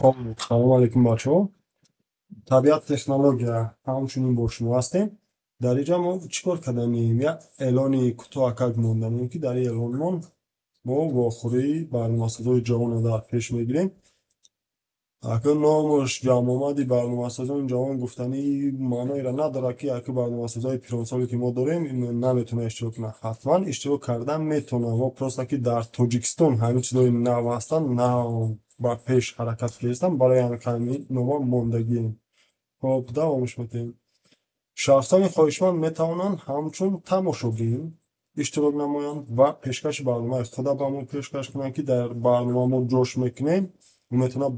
Хоб, салому алейкум, бачаҳо. Табиат технология ҳамчунин бо шумо ҳастем. Дар инҷа мо чӣ кор карданем? Як эълони кӯтоҳакак монданем, ки дар ин эълонмон мо вохӯрии барномасозои ҷавонро дар пеш мегирем. Акун номаш ҷамъомади барномасозони ҷавон гуфтанӣ маъноеро надорад, ки аку барномасозои пиронсоле, ки мо дорем, наметавонад иштирок кунад. Ҳатман иштирок кардан метавонад. Мо просто ки дар Тоҷикистон ҳамин чизҳои нав ҳастанд, нав ба пеш ҳаракат кардастанд, барои ҳамин нома мондагием. Хоб, давомаш медиҳем. Шахсони хоҳишманд метавонанд ҳамчун тамошобин иштирок намоянд ва пешкаши барномаи худа ба мо пешкаш кунанд, ки дар барнома мо ҷош мекунем. Ӯ метавонад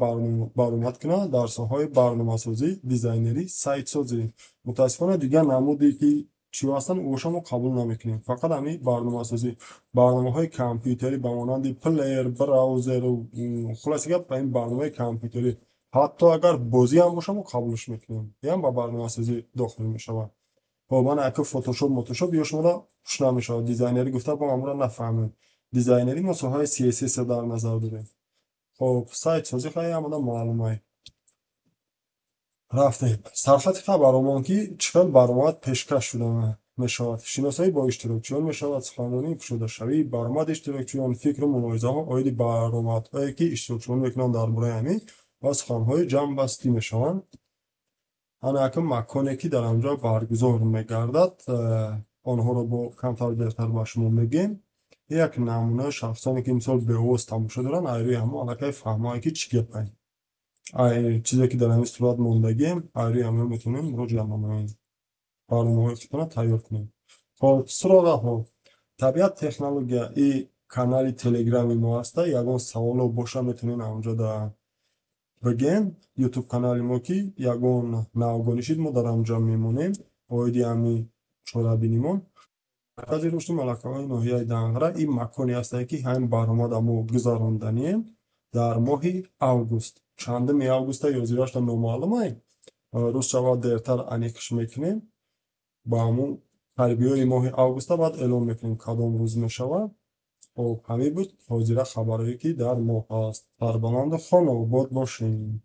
баромад кунад дар соҳаҳои барномасозӣ, дизайнерӣ, сайтсозӣ. Мутаассифона, дигар намуде, ки чиҳо ҳастанд, оша мо қабул намекунем. Фақат ҳамин барномасозӣ, барномаҳои компютерӣ ба монанди плеер, браузеру, хулоси гап, ба ин барномаи компютерӣ, ҳатто агар бозӣ ҳам боша, мо қабулш мекунем. Иам ба барномасозӣ дохил мешавад. Хоб, ман ака Фотошоп, мотошоп ё шуморо хуш намешавад. Дизайнерӣ гуфта бо ҳамонро нафаҳмем. Дизайнерӣ мо соҳаи CSS дар назар дорем. Хоб, сайтсозӣ хай ҳамада маълумай. Рафтем. Сархати хабаромон, ки чӣ хел баромад пешкаш шуда мешавад. Шиносоӣ бо иштирокчиён мешавад, суханронии кушодашавии баромади иштирокчиён, фикру мулоҳизаҳо оиди баромадҳое, ки иштирокчиён мекунанд дар бораи ҳамин, ва суханҳои ҷамъбастӣ мешаванд. Ана акун маконе, ки дар анҷо баргузор мегардад, онҳоро бо камтар беҳтар ба шумо мегӯем. Як намунаи шахсоне, ки мисол беовоз тамошо доранд, ай рӯи ҳамон аллакай фаҳмоянд, ки чӣ гапай. Ай чизе, ки дар ҳамин сурат мондагием, ай рӯи ҳамон метавонем муроҷиат намоем. Барномаҳои худтонро тайёр кунем. Хоб, суроғаҳо. Табиат технология и канали Телеграми мо ҳаста. Ягон саволо боша, метавонед ҳамонҷо да бигӯен. Ютуб канали мо, ки ягон навгонишид, мо дар ҳамонҷо мемонем оиди ҳамин чорабинимон. Маркази рушди малакаҳои ноҳияи Данғара, ин маконе ҳастае, ки ҳамин баромада мо гузаронданием дар моҳи август. Чандуми августа ёзирашта номаълумай. Рӯз шавад, дертар аниқш мекунем. Ба ҳамун қарибиҳои моҳи августа баъд эълон мекунем, кадом рӯз мешавад. Хоб, ҳамин буд ҳозира хабарҳое, ки дар моҳ ҳаст. Сарбаланду хонобод бошем.